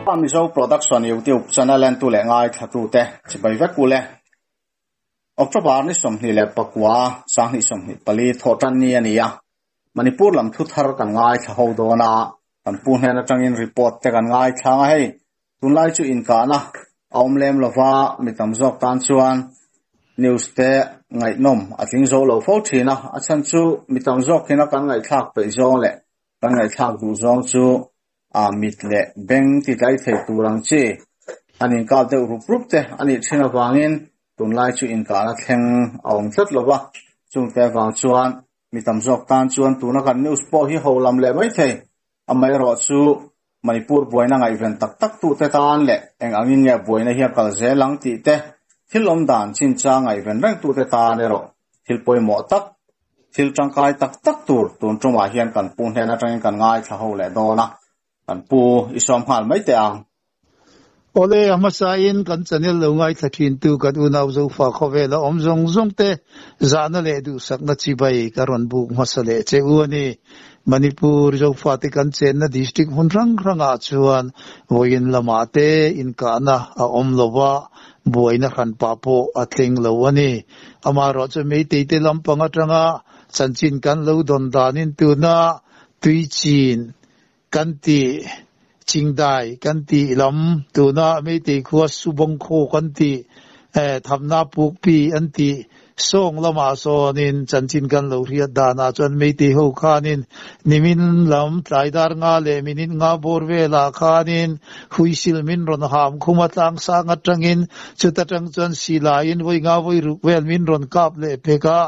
Mizo Production YouTube channel entu leh ngaithlatute chibai vek u le. October ni 29, 2024 thawhtan ni a ni a, Manipur lam thu thar kan ngaithla ho dawn a, kan pu hnen atangin report te kan ngaithlang a hei. Tunlai chu inkahna a awm lem lova, mi tam zawk tan chuan news te ngaihnawm a tling zo lo fo thin a, a chhan chu mi tam zawk hina kan ngaihthlak peih zawng leh kan ngaihthlak duh zawng chu a mit leh beng ti tlai thei tur ang chi an inkap deuh rup rup te a nih thin avangin tunlai chu inkahna thleng a awm tlat lova, chungte avang chuan mi tam zawk tan chuan tuna kan news pawh hi ho lam leh mai thei. Amaherawh chu Manipur buaina ngaihven tak tak tute tan leh eng angin nge buaina hi a kal zel ang tih te, thil awm dan chinchang ngaihven reng tute tan erawh thil pawimawh tak, thil tangkai tak tak tur tun tumah hian kan pu hnen atangin kan ngaithla ho leh dawn a, kan pu i sawm nghal mai teh ang. Awle, a hmasain kan channel lo ngaithla thintu kan unau Zofa khawvela awm zawng zawng te zahna leh duhsakna chibai ka rawn buk hmasa leh che u a ni. Manipur Zofate kan chenna district hmun hrang hrangah chuan vawiin lamah te inkahna a awm lo va, buaina hranpa pawh a thleng lo a ni. Amaherawhchu Meitei te lampang atanga chanchin kan lo dawn danin tuna tuichin kan tih Chingdai kan tih lam tuna Meitei khua Subawngkhaw kan tih Thamna Pukpi an tih sawng lamah sawnin chanchin kan lo hriat danah chuan Meitei ho khanin nimin lam tlai dar nga leh minute nga bawr velah khanin huisil min rawn ham khum a tlang sang atangin chuta tang chuan silaiin vawi nga vawi ruk vel min rawn kap leh pek a.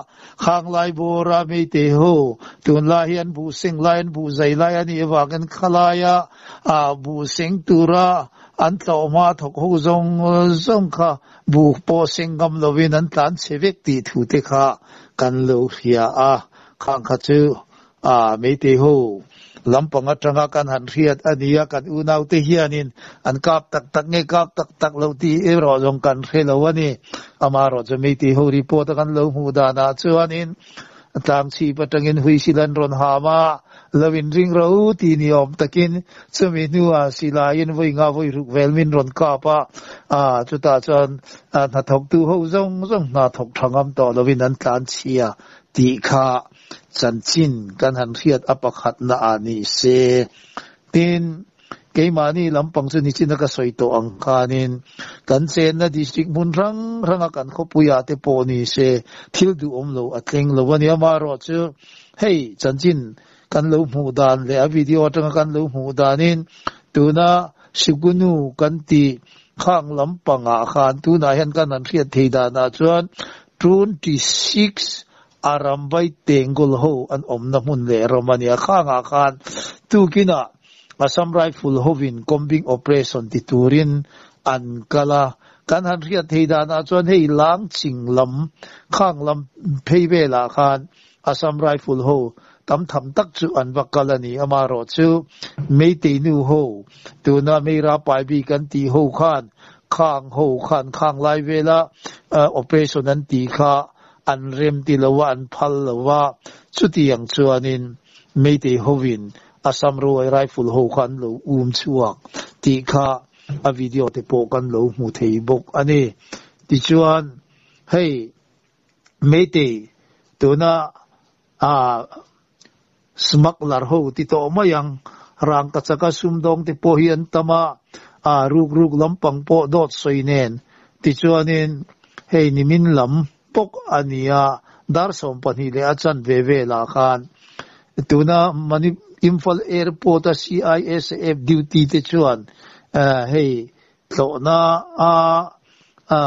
Khanglai bawra Meitei ho tunlai hi an buh seng lai an buh zai lai a nih avangin khalaia buh seng tura an tlawhma thawk ho zawng zawng kha buh pawh seng ngam lovin an tlan chhe vek tih thu te kha kan lo hria a. Khang kha chu Meitei ho lampang atanga kan han hriat a nia, kan unaute hianin an kap tak tak nge kap tak tak lo tih erawh zawng kan hre lo a ni. Amaherawh chu Meitei ho report a kan lo hmuh danah chuanin tlang chhip atangin huisil an rawn ham a, lo inring ro tih ni awm takin chumi hnuah silaiin vawi nga vawi ruk vel min rawn kap a, chutah chuan hnathawktu ho zawng zawng hna thawk tha ngam tawh lovin an tlan chhia tih kha Chanchin kan han hriat a pakhatna ah ni se. Tin, keimahni lampang chu nichina ka sawi tawh ang khanin kan chenna district hmun hrang hranga kan khawpuiah te pawh ni se thil duhawm lo a tleng lo a ni. Amaherawh chu hei chanchin kan lo hmuh dan leh a video atanga kan lo hmuh danin tuna Sikunu kan tih khang lampangah khan tunah hian kan han hriat thei danah chuan 26 A ram vai Tengul ho an awmna hmun leh ram a nia. Khangah khan tukinah Assam Rifle hovin combing operation ti turin an kal a. Kan han hriat thei danah chuan hei Langching lam, khang lam phei velah khan Assam Rifle ho tam tham tak chu an va kal a ni. Amaherawh chu Meitei nu ho, tuna Meira Paibi kan tih ho khan khang ho khan khang lai vela operation an tih kha An rem ti lo a, an phal lo a, chutiang chuanin Meitei hovin Assam Royal Rifle ho kha an lo um chhuak tih kha a video te pawh kan lo hmu thei bawk a ni. Tichuan, hei Meitei tuna smuggler ho ti tawh mai ang, rangkachaka sumdawng te pawh hi an tam a, ruk ruk lampang pawh dawt sawi nen. Tichuanin hei nimin lam bawk a ni a, dar 12 leh a chanve velah khan tuna Imphal Airport a CISF duty te chuan hei tlawhna a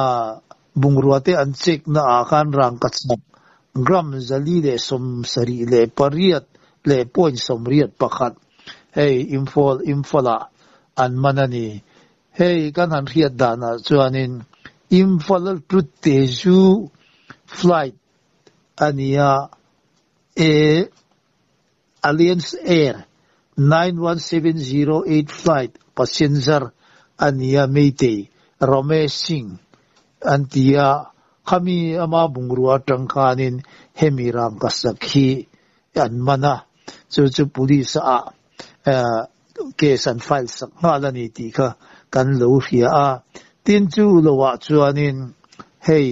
bungrua te an check na ah khan rangkachak gram 478 leh point 81 hei Imphal Imphal ah an man a ni. Hei kan han hriat danah chuanin Imphal to Tezu flight a ni a, A Alliance Air 91708 flight passenger a ni a, Meitei Ramesh Singh an ti a, khami ama bungrua atang khanin hemi rangkachak hi an man a, chu chu police ah. case an file sak nghal a ni tih kha kan lo hria a. Tin chu loah chuanin hei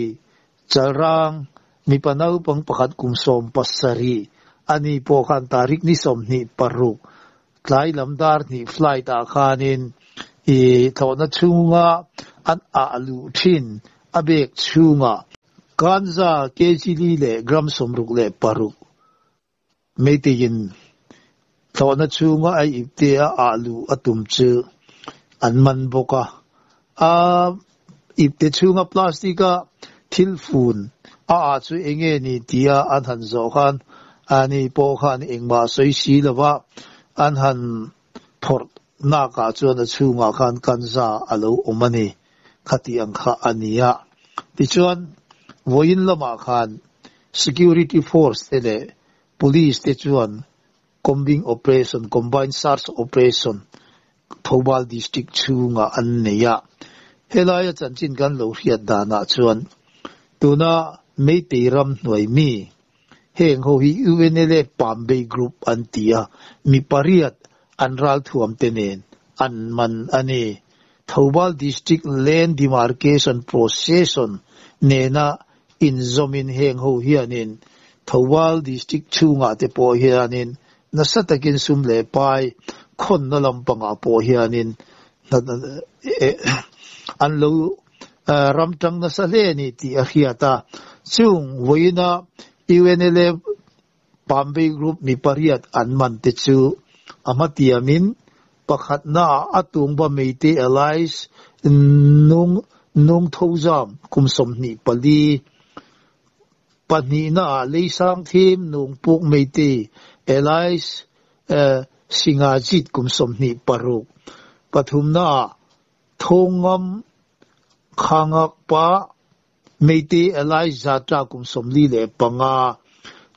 Chalrang mipa naupang pakhat kum 17 a ni pawh khan tarik ni 26 tlai lam dar hnih flight ah khanin i thlawhna chhunga an ah luh thin a bag chhungah Ganja kg li leh gram 66 Meiteiin thlawhna chhunga a ipte a ah luh a tum chu an man bawk a. A ipte chhunga plastic a thil fun a ah chu enge ni tia an han zawh khan ani pawh khan engmah sawi si lova an han phawrh nakah chuan a chhungah khan ganja a lo awm a ni khati ang kha a ni a. Tichuan, vawiin lamah khan Security Force te leh Police te chuan Combing Operation, Combined Search Operation, Thoubal District chhungah an nei a. Helaia chanchin kan lo hriat danah chuan tuna Meitei ram hnuai mi heng ho hi UNLA Pambei Group an ti a, mi pariat an ralthuam te nen an man a ni. Thoubal District Land Demarcation Procession nena inzawmin heng ho hianin Thoubal District chhungah te pawh hianin nasa takin sum leh pai khawnna lampangah pawh hianin an lo ram tang nasa hle a ni tih a hriat a. Chung vawiina UNLA Pambei Group mi pariat an man te chu a hmatiamin pakhatna ah a tungba Meitei Allies nung nung thozam kum 24, pahnihna ah Leisang Thim nung puk Meitei Allies Singajit kum 26, pathumna ah Thawngam Khangak pa Meitei Elijah tla kum 45,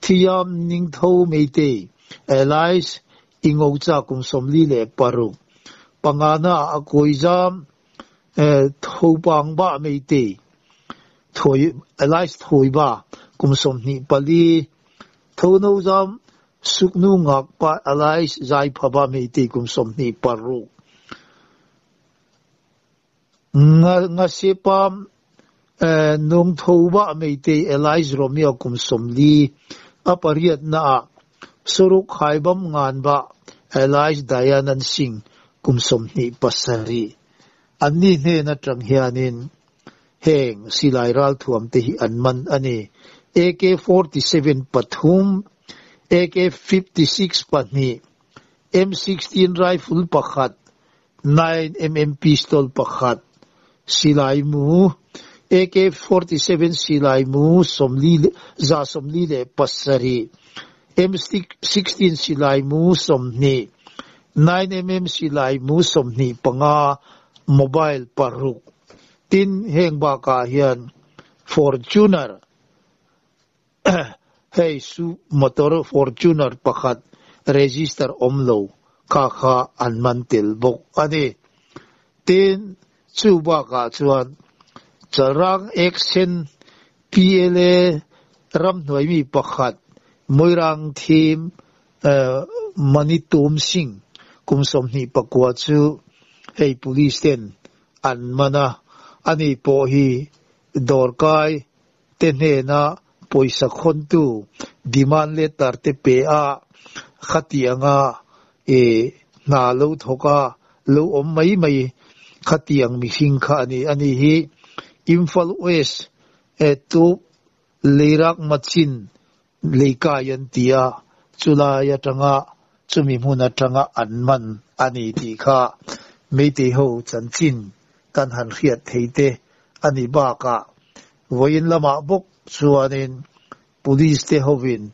Thiam Ningtho Meitei Elijah Ingocha kum 46, pangana ah a kawizam Thopangba Meitei Elijah Thoiba kum 24, Thonozam Suknu Ngakpa Elijah Zaiphaba Meitei kum 26. Ngasepam Nungthoba Meitei Elijah Romeo kum 40, a pariatna ah Soruk Khaibam Nganba Elijah Dayanan Singh kum 27. Anni hnen atang hianin heng silai ralthuam te hi an man a ni. AK-47 pathum, AK-56 pahnih, M16 rifle pakhat, 9mm pistol pakhat, silai mu, AK-47 silai mu 147, M16 silai mu 20, 9mm silai mu 25, mobile paruk. Tin heng bakah hian Fortuner hei su motor Fortuner pakhat register awm lo kha kha an man tel bawk a ni. Tin, chu bakah chuan Chalrang Action PLA ramhnuai mi pakhat Moirang Thim Manitum Singh kum 29 chu hei police ten an man a, ani pawh hi dawrkai te hnena pawisa khawntu demand letter te pe a, khatianga e hna lo thawk a, lo awm mai mai khatiang mihring kha a ni. Ani hi Imphal West e tu Leirak Machin leikai an ti a, chulai atanga chumi hmun atanga an man a ni tih kha Meitei ho chanchin kan han hriat thei te a ni bakah vawiin lamah bawk chuanin Police te hovin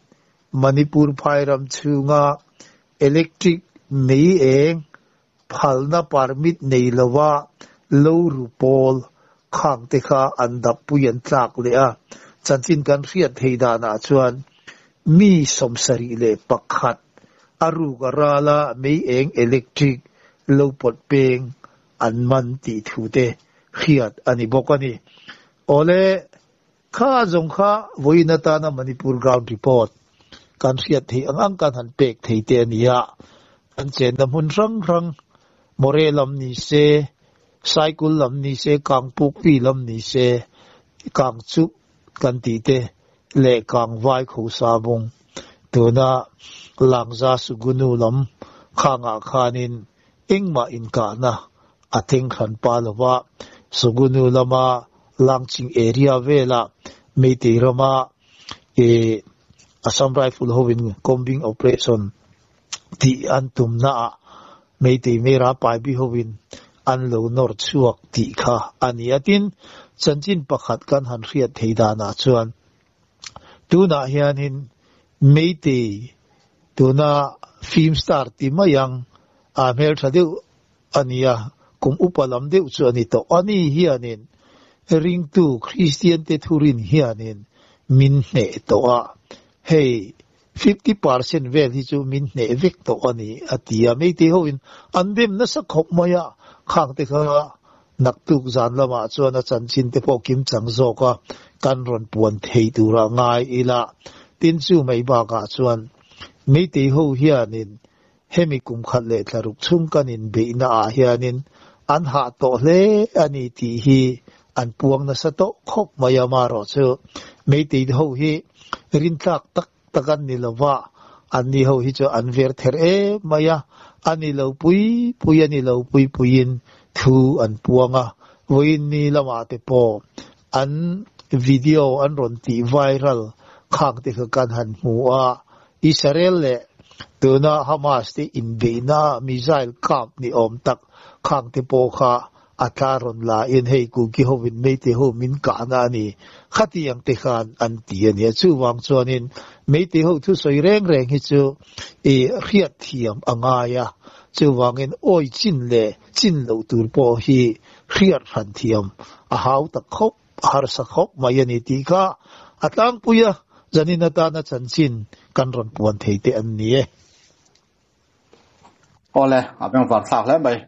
Manipur phairam chhunga electric mei eng phalna permit nei lova lo ru pawl khang te kha an dappui an tlak leh a, chanchin kan hriat thei danah chuan mi 71 a ruk a rala mei eng electric lo pawt peng an man tih thu te hriat a ni bawk a ni. Awle, kha zawng kha vawiin atana Manipur ground report kan hriat theih ang ang kan han pek thei te a ni a. An chenna hmun hrang hrang, Moreh lam ni se, Saikul lam ni se, Kangpukpi lam ni se, Kangchup kan tih te leh Kangvai Khosabung, tuna Langza Sugunu lam khangah khanin engmah inkahna a thleng hran pa lova, Sugunu lama Langching area velah Meitei rama Assam Rifle hovin combing operation tih an tumnaah Meitei Mera Paibi hovin an lo nawr chhuak tih kha a ni a. Tin, chanchin pakhat kan han hriat thei danah chuan tunah hianin Meitei tuna film star ti mai ang a hmeltha deuh a ni a, kum upa lam deuh chu a ni tawh. Ani hianin ringtu Kristian te thurin hianin min hneh tawh a, hei 50% vel hi chu min hneh vek tawh a ni, a ti a. Meitei hoin an dem nasa khawp mai a, khang te kha naktuk zan lamah chuan a chanchin te pawh kim chang zawk a, kan rawn puan thei tura ngai ila. Tin chu mai bakah chuan Meitei ho hianin Hemi kum khat leh thlaruk chhung kan inbeihna ah hianin an hah tawh hle a ni tih hi an puang nasa tawh khawp mai a, marawh chu Meitei ho hi rintlak tak tak an ni lova, an ni ho hi chu an ver ther em mai a, a ni lo pui pui a ni lo pui puiin thu an puang a, vawiin ni lamah te pawh an video an rawn tih viral khang te kha kan han hmu a, Israel leh tuna Hamas te inbeihna missile kap ni awm tak khang te pawh kha a tla rawn la in hei Kuki hovin Meitei ho min kahna a ni khatiang te khan an ti a nia. Chuvang chuanin Meitei ho thusawi reng reng hi chu i hriatthiam a ngai a, chuvangin awi chin leh chin loh tur pawh hi hriat hran thiam a hau tak khawp. A harsa khawp mai a ni tih kha a tlangpui a, zanin atana chanchin kan rawn puan thei te an ni e. Awle, a bengvar thlak hle mai.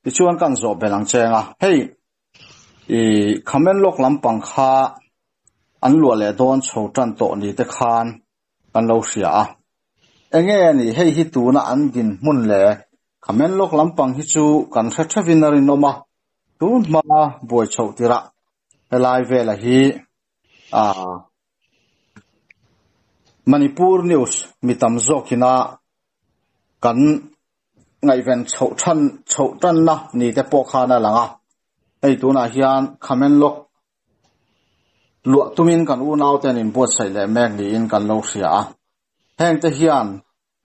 Tichuan kan zawh belh ang cheng a, hei i khamen lawk lampang kha an luah leh dawn chho tan tawh ni te khan kan lo hria a. Enge a nih hei hi tuna an dinhmun leh khamen lawk lampang hi chu kan hre thevin a rinawm a, Tun hma buai chhoh tirah helai vela hi ah Manipur news mi tam zawkina kan ngaihven chhoh than chhoh tanna ni te pawh khan a lang a. Hei tunah hian Khamen lawk luah tumin kan unaute an inbuatsaih leh mek niin kan lo hria a. Hengte hian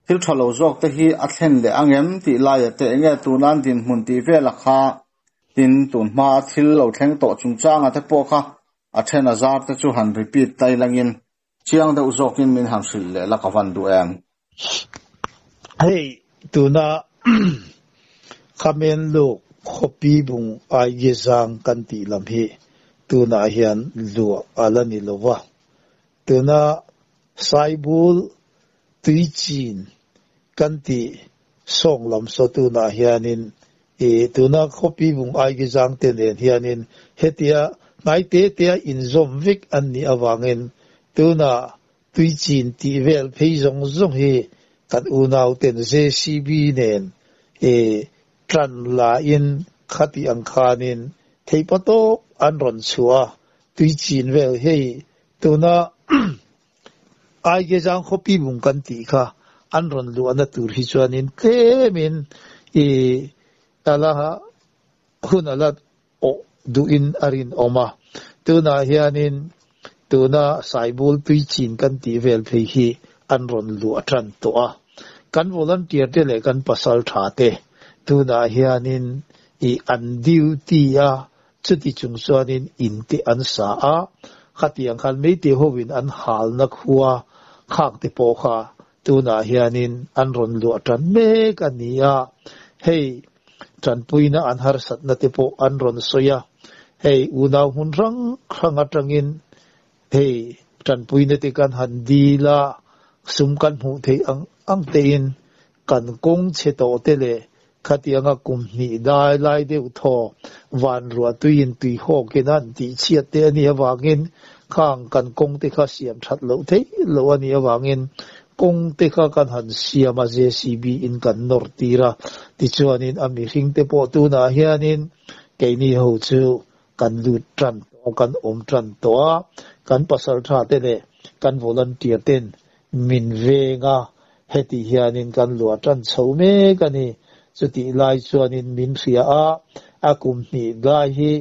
Thil tha lo zawk te hi a thlen leh ang em tih laia te enge tunan dinhmun tih vela kha tin tun hma a thil lo thleng tawh chungchanga te pawh kha a then a zar te chu han repeat tai langin chiang deuh zawkin min han hrilh leh la ka van duh em. Hei tuna Khamen luk khawpi bung aige zang kan tih lam hi tunah hian luah a la ni lo va, tuna Saibul Tui chin kan tih sawng lam saw tunah hianin ih tuna khawpi bung aigi zang te nen hianin hetia hnai te tea inzawm vek an nih avangin tuna tui chin tih vel phei zawng zawng hi kan unau ten JCB nen ih tan lain khati ang khanin theihpatawp an rawn chhuah a, tui chin vel hei tuna Aigezang khawpi bung kan tih kha an rawn luahna tur hi chuanin tlemin i ala hun ala awh duhin a rinawm a. Tunah hianin tuna Saibul tuichin kan tih vel phei hi an rawn luah tan tawh a. Kan volunteer te leh kan pasal tha te tunah hianin i an duty a Chuti chung chuanin in te an sa a, khatiang khan Meitei hovin an halna khua khak te pawh kha tunah hianin an rawn luah tan mek a ni a, hei tanpuina an harsatna te pawh an rawn sawi a, hei unau hmun hrang hrang atangin hei tanpuina te kan han dil a, sum kan hmuh theih ang ang tein kan kawng chhe tawh te leh Khatianga kum hnih dai lai deuh thaw van ruah tuiin tui hawkin an tih chhiat te a nih avangin khang kan kawng te kha siam that loh theih loh a nih avangin Kawng te kha kan han siam a, JCB in kan nawr tir a, tichuanin a mihring te pawh tunah hianin keini ho chu kan lut tan tawh a, kan awm tan tawh a, kan pasal tha te leh kan volunteer ten min veng a, heti hianin kan luah tan chho mek a ni. Chutih lai chuanin min hria a, a kum hnih lai hi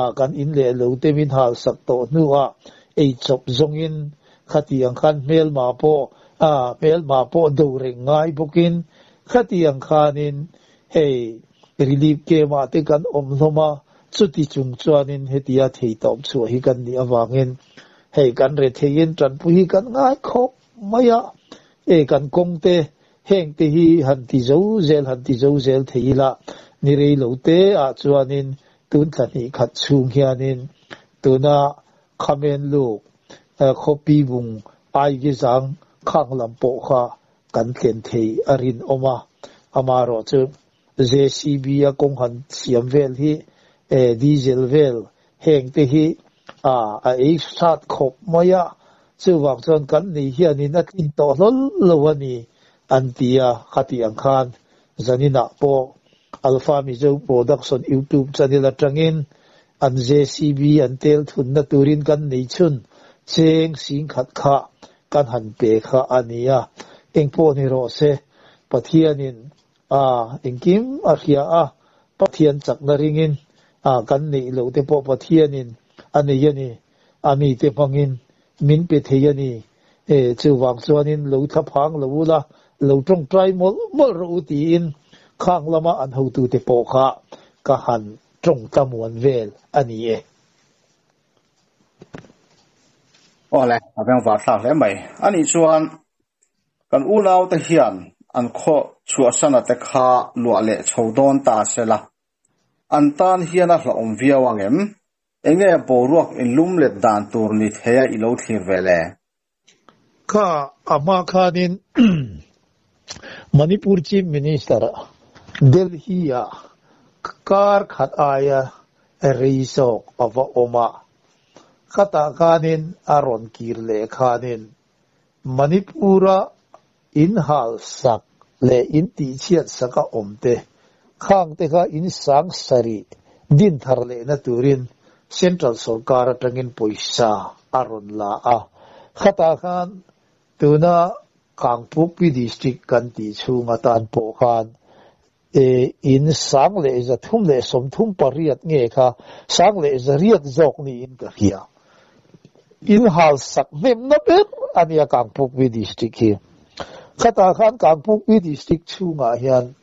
ah kan in leh lo te min halsak tawh hnuah eichawp zawngin Khatiang khan hmelma pawh a hmelma pawh do reng ngai bawkin khatiang khanin hei relief camp ah te kan awm hlawm a, chuti chung chuanin hetia thei tawp chhuah hi kan nih avangin hei kan retheiin tanpui hi kan ngai khawp mai a, e kan kawng te heng te hi han ti zo zel han ti zo zel thei ila ni rei lo te ah chuanin tun thla hnih khat chhung hianin tuna Khamen luk, khawpi bung aigi zang khang lam pawh kha kan tlen thei a rinawm a, amaherawh chu JCB a kawng han siam vel hi diesel vel heng te hi a a ei hrat khawp mai a, chuvang chuan kan nei hianin a tlin tawh hlawl lo a ni an ti a, khatih ang khan zaninah pawh Alpha Mizo Production YouTube channel atangin An JCB an tel thunna turin kan nei chhun cheng singkhat kha kan han pe kha a ni a, engpawh ni rawh se, Pathianin a engkim a hria a, Pathian chakna ringin a kan neih loh te pawh Pathianin a nei a ni, a mite hmangin min pe thei a ni. E, chuvang chuanin lo thlaphang lo ula, lo tawngtai mawlh mawlh rawh u tiin khang lama an hotute pawh kha ka han Tawng tlamuan vel a ni e. Awle, a vengvar thlak hle mai. A nih chuan kan unaute hian an khaw chhuahsana te kha luah leh chho dawn ta se la, an tan hian a hlauhawm viau ang em? Enge boruak inlum let dan tur ni theia i lo thlir ve le? Kha a hma khanin Manipur Chief Minister Delhi-ah kar khat aia rei zawk a va awm a, khatah khanin a rawn kir leh khanin Manipur-a inhal sak leh intihchhiat sak a awm te, khang te kha in sang sarih din thar lehna turin Central sawrkar atangin pawisa a rawn la a. Khatah khan tuna Kangpukpi District kan tih chhung atan pawh khan in 1338 nge kha 1008 zawk niin ka hria. In hal sak hnemna ber a nia Kangpukpi District hi. Khatah khan Kangpukpi District chhungah hian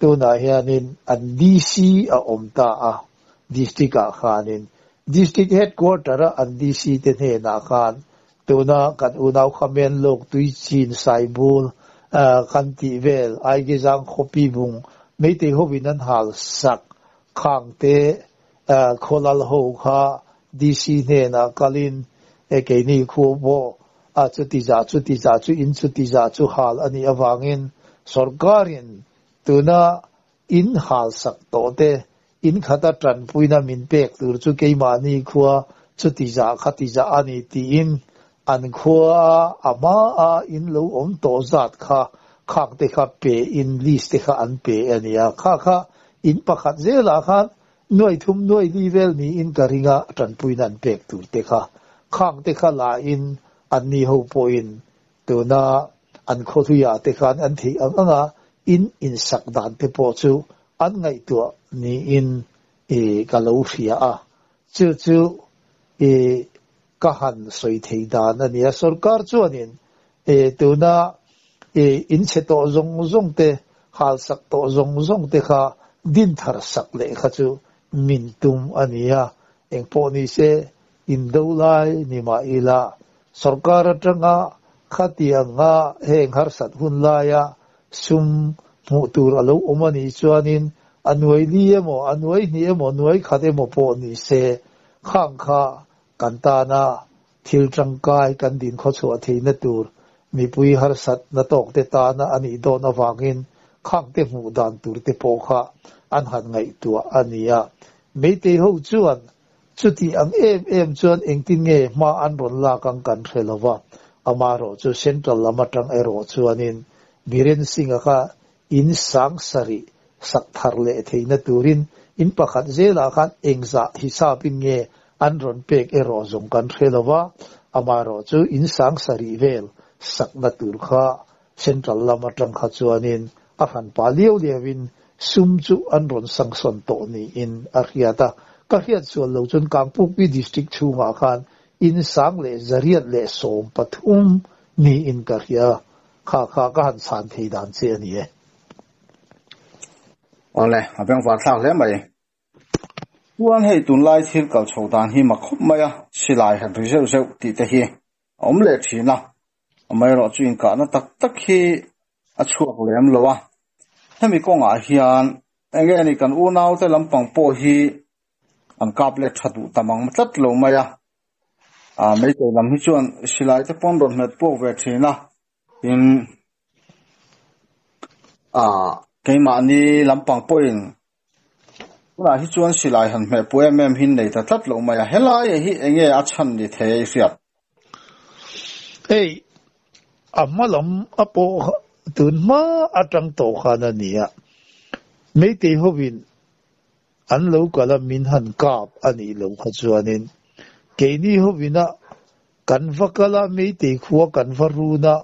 tunah hianin an DC a awm ta a, District ah khanin District Headquarter a an DC te hnenah khan Tuna kan unau kha men lawk tui chin saibul kan tih vel Aigizang khawpi bung Meitei hovin an hal sak khang te khawlal ho kha DC hnenah kalin e keini khu pawh a chuti zah chuti zah chu in chuti zah chu hal a nih avangin sorkarin tuna in hal sak tawh te In khata tanpuina min pek tur chu keimahni khua chuti zah khati zah a ni tiin an khua a hmaa in lo awm tawh zat kha khak te kha pe in list te kha an pe a nia. Kha kha in pakhat zelah khan nuai thum nuai li vel niin ka ring a tanpuina an pek tur te kha khang te kha la in anni ho pawhin tuna an khawhluiah te khan an theih ang anga in insak dan te pawh chu an ngaihtuah niin i ka lo hria a, chu chu i ka han sawi thei dan a ni a. Sorkar chuanin i tuna i inchhe tawh zawng zawng te, halsak tawh zawng zawng te kha dinthar sak leh kha chu min tum a ni a, engpawh ni se indo lai ni mah ila sorkar atanga khatianga heng harsat hun laia sum hmuh tur a lo awm a nih chuanin a nuai li emaw, a nuai hnih emaw, nuai khat emaw pawh ni se, khang kha kan tana thil tangkai kan din khawchhuah theihna tur mipui harsatna tawkte tana a nih dawn avangin khangte hmuh dan turte pawh kha an han ngaihtuah a ni a. Meitei ho chuan Chuti ang em em chuan engtin nge hma an rawn lak ang kan hre lo va. Amaherawhchu Central lam atang erawh chuanin Biren Singh-a kha in sang sarih sak thar leh theihna turin in pakhat zelah khan engzah hisapin nge an rawn pek erawh zawng kan hre lo va, amaherawhchu in sang sarih vel sakna tur kha Central lam atang kha chuanin a hranpa liau liauin sum chu an rawn sanction tawh niin a hriat a. Ka hriat sual lo chuan Kangpukpi District chhungah khan in sang leh zariat leh 13 niin ka hria. Kha kha ka han chhan thei dan che a ni e. Awle, a bengvar thlak hle mai. Chuan hei tunlai thil kal chho dan hi mak khawp mai a, silai han ri zeuh zeuh tih te hi a awm leh thin a, amaherawh chu inkahna tak tak hi a chhuak lem lo a. Hemi kawngah hian enge ni kan unaute lampang pawh hi an kap let tha duh ta mang tlat lo mai a. Meitei lam hi chuan silai te pawn rawn hmet puak ve thin a, tin keimahni lampang pawhin tunah hi chuan silai han hmeh pawh em em hi nei ta tlat lo mai a, helai hi enge a chhan ni thei a i hriat? Hei a hma lam a pawh tun hma atang tawh khan a ni a, Meitei hovin an lo kal a min han kap a nih loh kha chuanin keini hovina kan va kal a Meitei khua kan va run a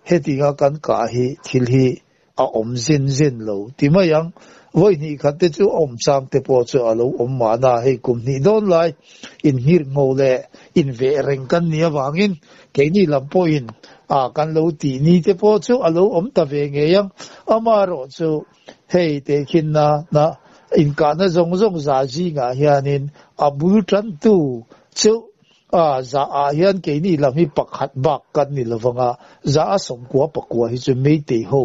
hetinga kan kah hi thil hi a awm zen zen lo ti mai ang. Vawi hnih khat te chu awm chang te pawh chu a lo awm mahna hei kum hnih dawn lai inhngirh ngho leh inveh reng kan nih avangin keini lam pawhin a kan lo tih ni te pawh chu a lo awm ta ve ngei ang. Amaherawhchu hei tehkhinna na inkahna zawng zawng za zingah hianin a bul tantu chu A, za ah hian keini lam hi pakhat bak kan ni lo vang a, za a 90 pakua hi chu Meitei ho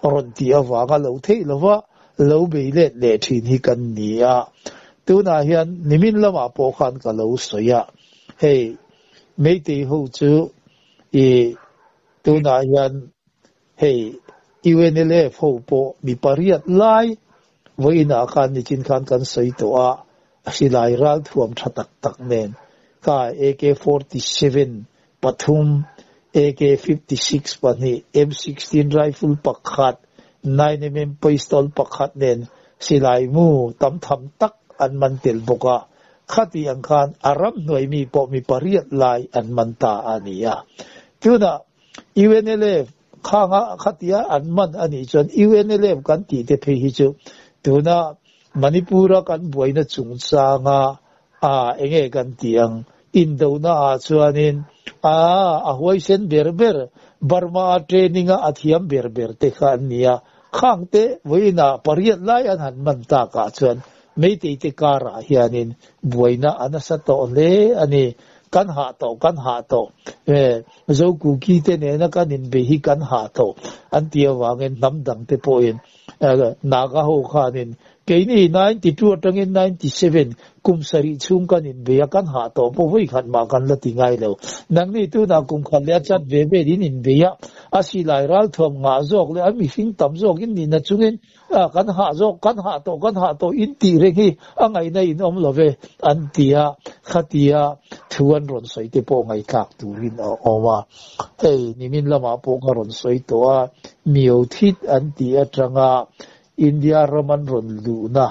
rawn tih avanga lo theih lo va, lo bei let leh thin hi kan ni a. Tunah hian nimin lamah pawh khan ka lo sawi a, hei Meitei ho chu i tunah hian hei UNLF ho pawh mi pariat lai vawiinah khan nichin khan kan sawi tawh a, Silai ralthuam tha tak tak nen ka AK 47 pathum, AK 56 pahnih, M16 rifle pakhat, 9mm pistol pakhat nen silai mu tam tham tak an man tel bawk a. Khati ang khan a ram hnuai mi pawh mi pariat lai an man ta a ni a. Tunah UNLF khanga khatia an man a nih chuan UNLF kan tih te phei hi chu tuna Manipur-a kan buaina chungchanga a enge kan tih ang indona ah chuanin a a huaisen ber ber Burma-a training-a a thiam ber ber te kha an ni a, khang te vawiinah pariat lai an han man takah chuan Meitei te karah hianin buaina a nasa tawh hle a ni. Kan hah tawh, kan hah tawh. E, Zokuki te nena kan inbei hi kan hah tawh an tih avangin hnam dang te pawhin Naga ho khanin keini 92 atangin 97 kum sarih chhung kan inbei a, kan hah tawh pawh vawi khat mah kan la ti ngai lo. Nangni tunah kum khat leh a chat ve vel in inbei a, a silai ralthuam ngah zawk leh a mihring tam zawk in nihna chungin kan hah zawk, kan hah tawh, kan hah tawh in tih reng hi a ngaihna in awm lo ve an ti a, khatia thu an rawn sawi te pawh ngaihthlak turin a awm a. Hei nimin lamah pawh ka rawn sawi tawh a, Miothit an tih atanga India ram an rawn luhna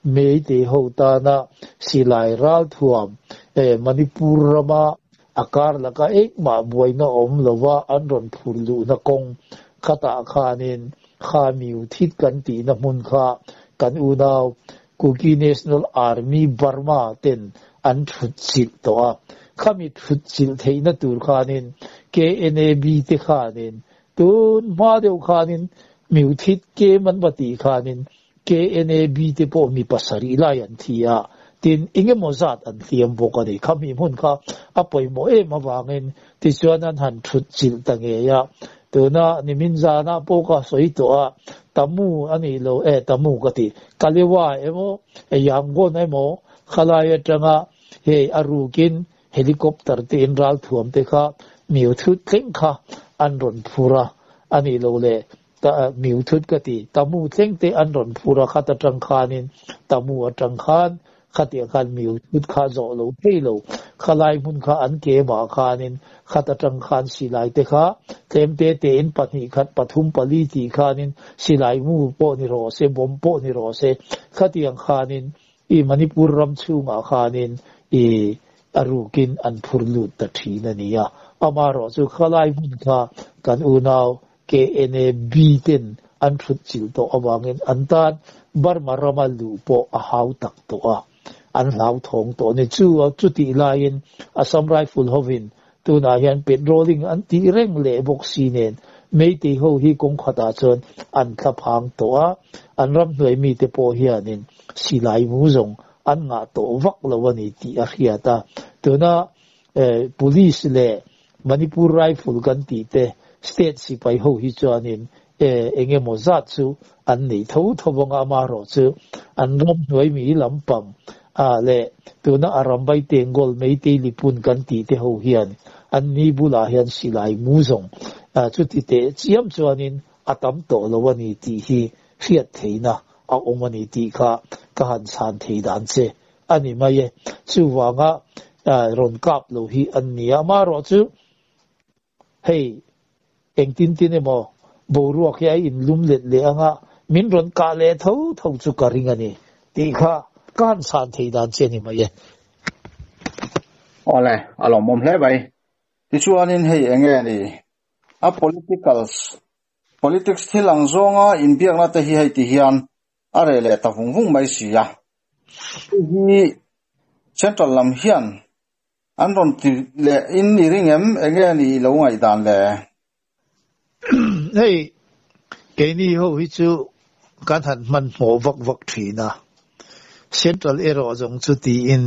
Meitei ho tana silai ralthuam Manipur rama a kar laka engmah buaina awm lova an rawn phur luhna kawng khatah khanin kha Miothit kan tihna hmun kha kan unau Kuki National Army Burma ten an thut chilh tawh a, khami thut chilh theihna tur khanin KNAB te khanin tun hma deuh khanin Miothit kem an va tih khanin KNAB te pawh mi pasarih lai an thi a, tin engemaw zat an hliam bawk a ni. Khami hmun kha a pawimawh em avangin tichuan an han thut chilh ta ngei a, tuna nimin zanah pawh ka sawi tawh a, Tamu a nih lo e, Tamu ka ti, Kalewa emaw, Yangon emaw khalai atanga hei a rukin helicopter te in ralthuam te kha miuthut thleng kha an rawn phur a, a nih lo le miuthut ka ti, Tamu thleng te an rawn phur a khat atang khanin Tamu atang khan khatiang khan miuthut kha zawh lo thei lo. Khalai hmun kha an ke mah khanin khat atang khan silai te kha tlem te te in pahnih khat pathum pali tih khanin silai mu pawh ni rawh se bomb pawh ni rawh se khatiang khanin i Manipur ram chhungah khanin i a rukin an phur lut ta thin a ni a. Amaherawhchu khalai hmun kha kan unau KNAB ten an thut chilh tawh avangin an tan Burma rama luh pawh a hau tak tawh a, an hlauthawng tawh a ni. Chu chutih laiin Assam Rifle hovin tunah hian patrolling an tih reng leh bawk si nen Meitei ho hi kawng khatah chuan an thla phang tawh a, an ramhnuai mite pawh hianin silai mu zawng an ngah tawh vak lo a ni tih a hriat a. Tuna Police leh Manipur Rifle kan tih te state sipai ho hi chuanin eng emaw zat chu an nei tho tho vang a, amaherawhchu an ramhnuai mi lampang leh tuna a Rambai Tengol Meitei Lipun kan tih te ho hian an ni bulah hian silai mu zawng chuti teh chiam chuanin a tam tawh lo a ni tih hi hriat theihna a awm a ni tih kha ka han chhan thei dan che a ni mai e. Chuvanga rawn kap lo hi an ni a, amaherawhchu hei engtin tin emaw boruak hi a inlum let leh anga min rawn kah leh tho tho chu ka ring a ni tih kha ka han chhan thei dan che a ni mai e. Awle, a lawmawm hle mai. Tichuanin hei enge ni? A politicals, politics thil ang zawnga inbiakna te hi hei ti hian a reh leh ta vung vung mai si a. Hei hi Central lam hian an rawn ti leh in i ring em? Enge ni i lo ngaihdan le? Hei, keini ho hi chu kan han hmanhmawh vak vak thin a, Central erawh zawng chu tiin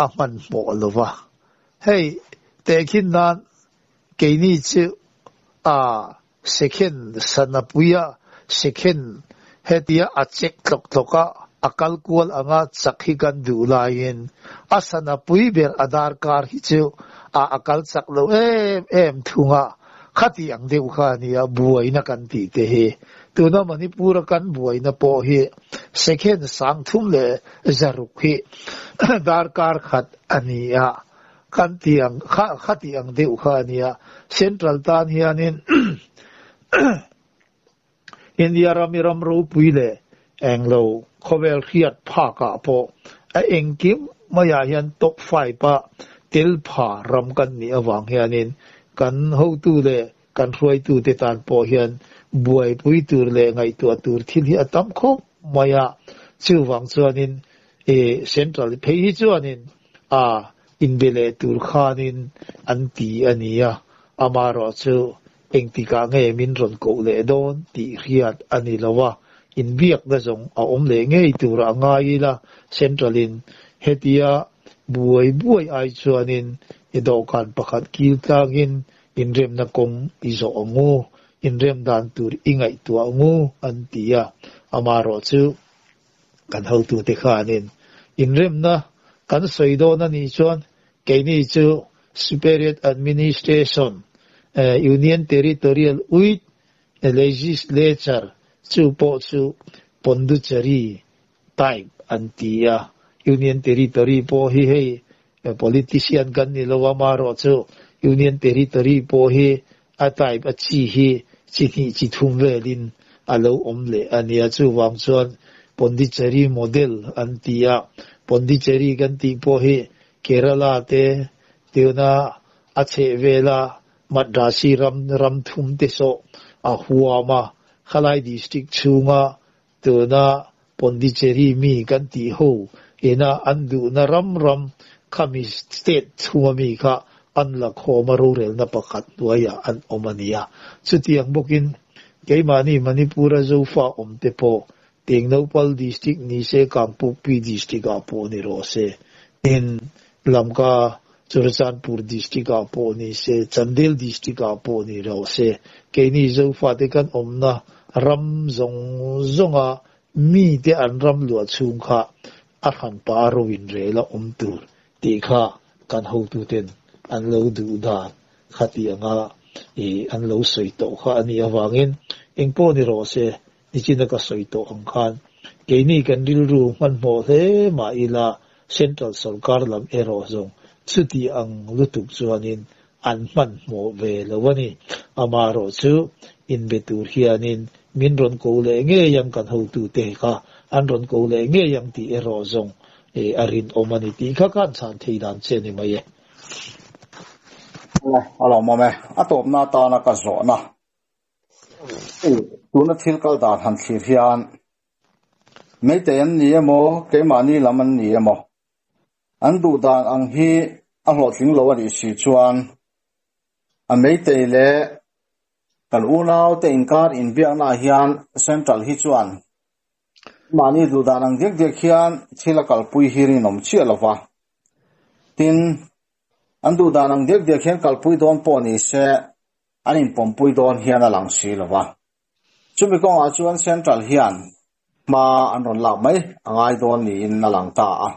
a hmanhmawh lo va. Hei, tehkhin nan keini chu a Second sanapuia second hetia a check tlawk tlawk a, a kal kual anga chak hi kan duh laiin a sanapui ber a darkar hi chu a a kal chak lo em em thung a, khati ang deuh kha a nia buaina kan tih te hi. Tuna Manipur a kan buaina pawh hi second sangthum leh zaruk hi darkar khat a ni a, Kan ti ang kha kha tih ang deuh kha a nia. Central tan hianin India ram i ram ropui leh englo khawvel hriat phakah pawh a engkim maiah hian top five a tel pha ram kan nih avang hianin kan hotu leh kan hruaitute tan pawh hian buaipui tur leh ngaihtuah tur thil hi a tam khawp mai a. Chuvang chuanin Central phei hi chuanin a inbe leh tur khanin an ti a nia, amaherawhchu engtikah nge min rawn koh leh dawn tih hriat a ni lo a, inbiakna zawng a awm leh ngei turah a ngai ila, Central-in hetia buai buai ai chuanin i dawhkan pakhat kil tlangin inremna kawng i zawh ang u, inrem dan tur i ngaihtuah ang u an ti a, amaherawhchu Kan hotute khanin inremna kan sawi dawn a nih chuan keini chu Superior Administration, Union Territorial with Legislature chu pawh chu Pondicherry type an ti a. Union Territory pawh hi hei politician kan ni lo a, amaherawhchu Union Territory pawh hi a type a chi hi chi hnih chi thum velin a lo awm leh a nia. Chuvang chuan Pondicherry model an ti a, Pondicherry kan tih pawh hi Kerala te tuna a chheh vela Madrasi ram ram thum te sawh a huam a, khalai district chhunga Tuna Pondicherry mi kan tih ho ina an duhna ram ram khami state chhunga mi kha an la khawm a rorelna pakhat hnuaiah an awm a nia. Chutiang bawkin keimahni Manipur-a Zofa awmte pawh Tengnaupal district ni se Kangpokpi district-ah pawh ni rawh se, tin Lamka Churachandpur district-ah pawh ni se, Chandel district-ah pawh ni rawh se, keini Zofate kan awmna ram zawng zawnga mite an ram luah chhung kha a hranpa a ro inrel a awm tur tih kha kan hotuten an lo duh dan kha tih anga an lo sawi tawh kha a nih avangin engpawh ni rawh se, Nichina ka sawi tawh ang khan keini kan rilru hmanhmawh hle mah ila Central sawrkar lam erawh zawng Chuti ang lutuk chuanin an hmanhmawh ve lo a ni. Amaherawhchu, inbe tur hianin min rawn ko leh ngei ang kan hotute kha an rawn ko leh ngei ang tih erawh zawng a rinawm a ni tih kha khan chhan thei dan che a ni mai e. Aw, a lawmawm e. A tawpna atana ka zawhna. Tuna thil kal dan han thlir hian Meitei an ni emaw, keimahni lam an ni emaw, an duh dan ang hi a hlawhtling lo a nih si chuan a Meitei leh kan unaute inkar inbiaknaah hian Central hi chuan mahni duh dan ang diak diak hian thil a kalpui hi rinawm chiah lo va. Tin, an duh dan ang diak diak hian kalpui dawn pawh ni se an inpawmpui dawn hian a lang si lo va. Chumi kawngah chuan Central hian hma an rawn lak mai a ngai dawn niin a lang ta a.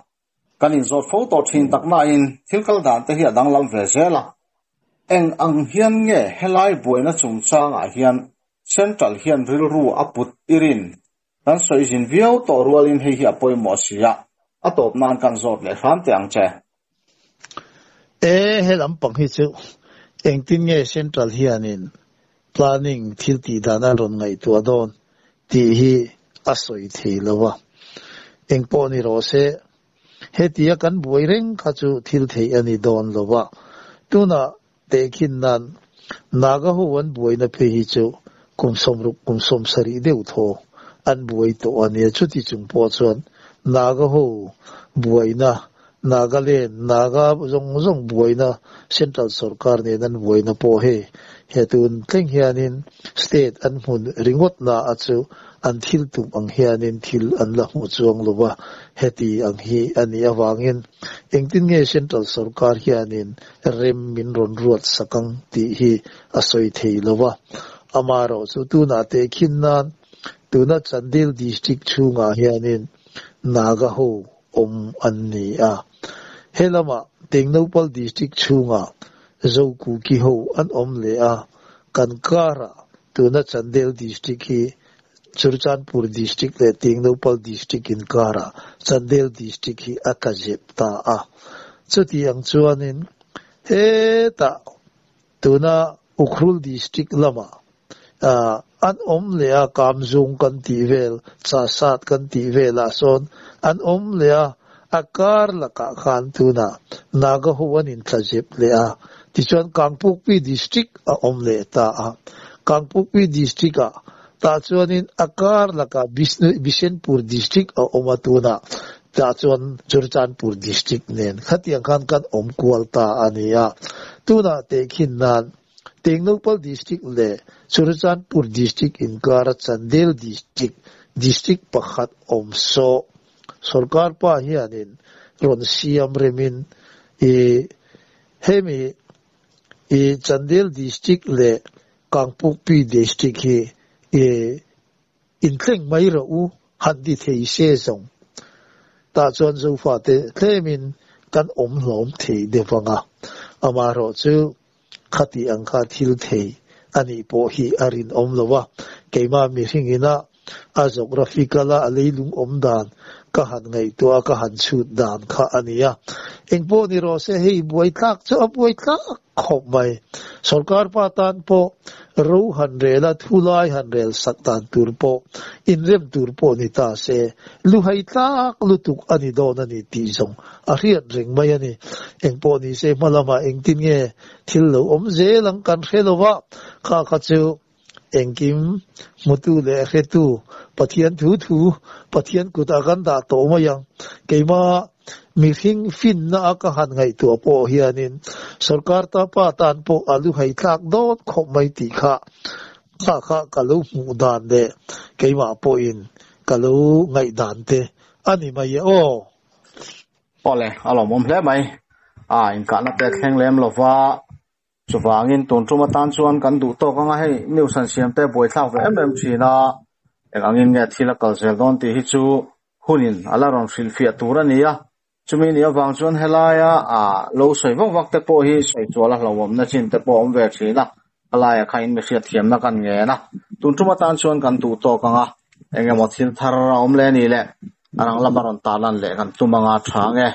Kan inzawt fo tawh thin tak nain thil kal dan te hi a danglam ve zel a. Eng ang hian nge helai buaina chungchangah hian Central hian rilru a put irin kan sawi zin viau tawh rualin hei hi a pawimawh si a, a tawp nan kan zawt leh hram teh ang che. E, he lampang hi chu engtin nge Central hianin Planning thil tih dan a rawn ngaihtuah dawn tih hi a sawi thei lo a. Engpawh ni rawh se, hetia kan buai reng kha chu thil theih a ni dawn lo a. Tunah tehkhin nan Naga ho an buaina phei hi chu kum sawmruk kum sawmsarih deuh thaw an buai tawh a nia. Chuti chung pawh chuan Naga ho buaina Nagaland, Naga zawng zawng buaina Central sorkar nen an buaina pawh hei he tun thleng hianin state an hmun ringawt na a chu an thil tum ang hianin thil an la hmu chuang lo va, heti ang hi a nih avangin engtin nge Central sorkar hianin rem min rawn ruat sak ang tih hi a sawi thei lo va. Amaherawhchu tunah tehkhin nan tuna Chandel District chhungah hianin Naga ho awm an ni a. He lamah Tengnoupal District chhungah Zokuki ho an awm leh a, kan karah tuna Chandel District hi Churchandpur District leh Tengnoupal District inkarah Chandel District hi a tla zep ta a. Chuti ang chuanin hetah Tuna Ukhrul District lamah an awm leh a, Kamzung kan tih vel, Chasat kan tih velah sawn an awm leh a, a kar lakah khan tunah Naga ho an intla zep leh a, tichuan Kangpukpi District a awm leh ta a. Kangpukpi District ah tah chuanin a kar lakah Bishenpur District a awm a, tunah tah chuan Churchandpur District nen khatiang khan kan awm kual ta a ni a. Tunah tehkhin nan Tengnoupal District leh Churchandpur District inkara Chandel District, District pakhat awm sawh sorkar pa hianin rawn siam remin i hemi i Chandel District leh Kangpukpi District hi i Inthleng mai rawh u, han ti thei se zawng. Tah chuan Zofate tlemin kan awm hlawm thei deuh vang a, amaherawhchu khati ang kha thil thei a nih pawh hi a rinawm lo a, keimah mihring ina a geographical a a leilung awm dan ka han ngaihtuah a, ka han chhut dan kha a ni a. Engpawh ni rawh se, hei buaitlak chu a buaitlak khawp mai. Sorkar pa tan pawh ro han rel a, thu lai han rel sak dan tur pawh inrem tur pawh ni ta se, luhai tlak lutuk a ni dawn a ni tih zawng a hriat reng mai a ni. Engpawh ni se hma lamah engtin nge thil lo awm zel ang kan hre lo va, kha kha chu Engkim hmutu leh hretu Pathian thu thu Pathian kutah kan dah tawh mai ang. Keimah mihring finna a ka han ngaihtuah pawh hianin sorkar ta pa tan pawh a lu hai tlak dawn khawp mai tih kha kha kha ka lo hmuh dan leh keimah pawhin ka lo ngaihdan te a ni mai e aw. Awle, a lawmawm hle mai. A inkahna te thleng lem lova. Chuvangin tun tum atan chuan kan duh tawk anga hei news han siam te buaithlak ve em em thin a, eng angin nge thil a kal zel dawn tih hi chu hunin a la rawn hrilhfiah tur a ni a. Chumi nih avang chuan helaia lo sawi vak vak te pawh hi sawi chual a hlauhawmna chin te pawh a awm ve thin a, helaia kha in mihriat thiamna kan ngen a. Tun tum atan chuan kan duh tawk anga eng emaw thil thar a awm leh a nih leh a rang lama rawn tarlan leh kan tum anga tha nge.